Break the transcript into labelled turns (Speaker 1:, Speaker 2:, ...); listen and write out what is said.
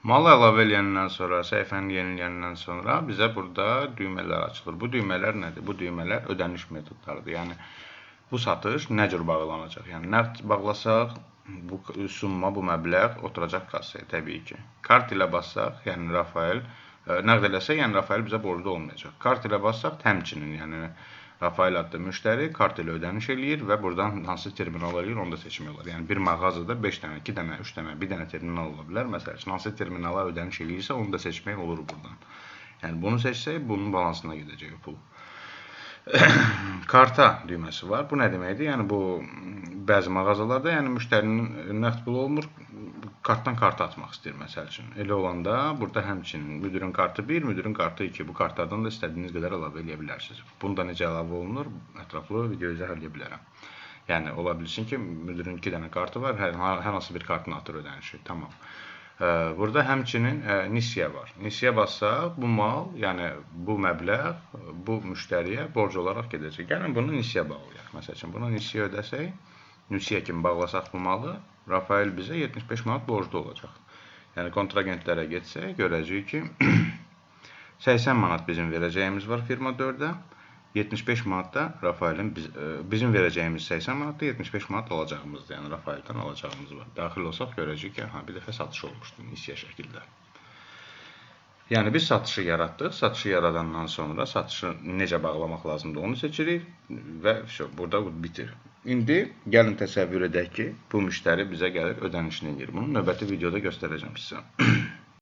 Speaker 1: Malı əlavə eləyəndən sonra, səhifəni yeniləyəndən sonra bizə burada düymələr açılır. Bu düymələr nədir? Bu düymələr ödəniş metodlarıdır. Yəni bu satış nə cür bağlanacaq? Yəni nəqd bağlasaq, bu summa, bu məbləğ oturacaq kassaya təbii ki. Kart ilə bassaq, yəni Rafael nəqd eləsək, yəni Rafael bizə borclu olmayacaq. Kart ilə bassaq, həmçinin, yəni Rafael adlı müştəri kart ilə ödəniş eləyir və buradan hansı terminal eləyir, onu da seçmək olar. Yəni bir mağazada 5 dənə, 2 dənə, 3 dənə, 1 dənə terminal ola bilər. Məsəl üçün, hansı terminala ödəniş eləyirsə, onu da seçmək olur buradan. Yəni bunu seçsək, bunun balansına gedəcək o pul. Karta düyməsi var. Bu nə deməkdir? Yəni bu bəzi mağazalarda, yəni müştərinin nəqd pulu olmur, kartdan karta atmaq istəyir məsəl üçün. Elə olanda burada həmçinin müdirin kartı 1, müdirin kartı 2. Bu kartlardan da istədiyiniz qədər əlavə eləyə bilərsiniz. Bunu da necə əlavə olunur, ətraflı video izah eləyə bilərəm. Yəni ola bilsin ki, müdirin 2 dənə kartı var, hər hansı bir kartını atır ödənişi. Tamam. Burada həmçinin nisiyə var. Nisiyə bassaq, bu mal, yəni bu məbləğ bu müştəriyə borc olaraq gedəcək. Gəlin bunu nisiyə bağlayaq. Məsəl üçün, bunu nisiyə ödəsək, nisiyə kimi bağlasaq bu malı, Rafael bizə 75 manat borclu olacaq. Yəni kontragentlərə getsək, görəcəyik ki, 80 manat bizim verəcəyimiz var firma 4-ə. 75 manat da Rafaelin bizim verəcəyimiz 80 manat da 75 manat alacağımızdır. Yəni Rafaeldən alacağımız var. Daxil olsaq görəcəyik ki, aha, bir dəfə satış olmuşdu nisiyə şəkildə. Yəni biz satışı yaratdıq. Satışı yaradandan sonra satışı necə bağlamaq lazımdır onu seçirik və burada bitir. İndi gəlin təsəvvür edək ki, bu müştəri bizə gəlir, ödənişini edir. Bunu növbəti videoda göstərəcəm sizə.